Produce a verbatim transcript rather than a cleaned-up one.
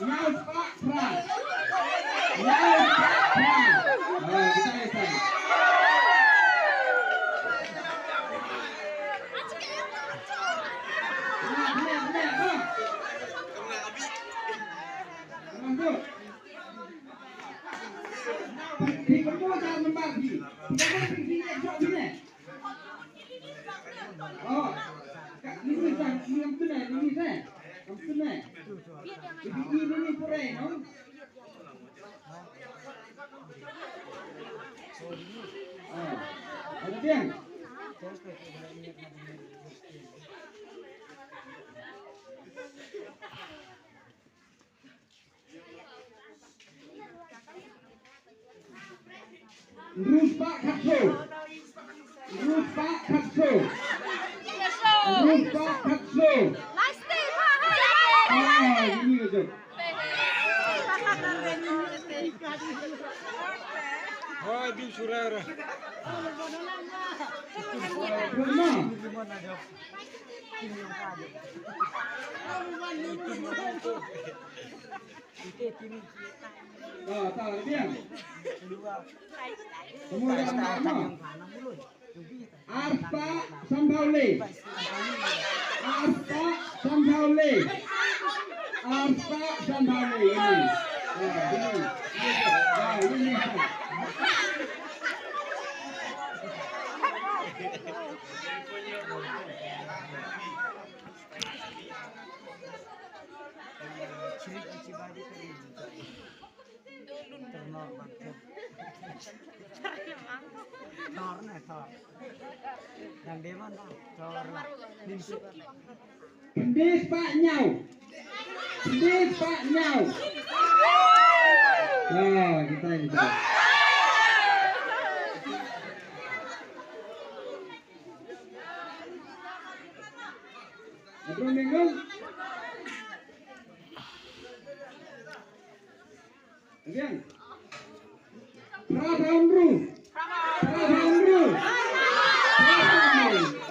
Nyaw spah phra. Nyaw spah phra. Ah, kita ya, kita. Nah, nah, nah, nah. Masuk. Phi ka mo sa nambar phi. Phi ka mo phi phi ne jok phi ne. Oh. Ka ni ni sa ni am tu ne ni ni sa. Am tu ne. Phi ni ni ni pore no. Oh. Ada dia. Hynriew spah khatsaw. Hynriew spah khatsaw. Hynriew spah khatsaw. Ah, ini ka jop. Hoi, Bim Surera. Purna. Ah, ta, Biang. Semua yang lama. Arspah sanphew le. Arspah sanphew le. Arspah sanphew le. Ini. Ah, ini. Ah, ini. Khyndai spah hynñiew. Khyndai spah hynñiew. Ah, kita ini. Aduh, minggu. Again. Phra phew hynriew. Phra phew hynriew. Phra phew hynriew.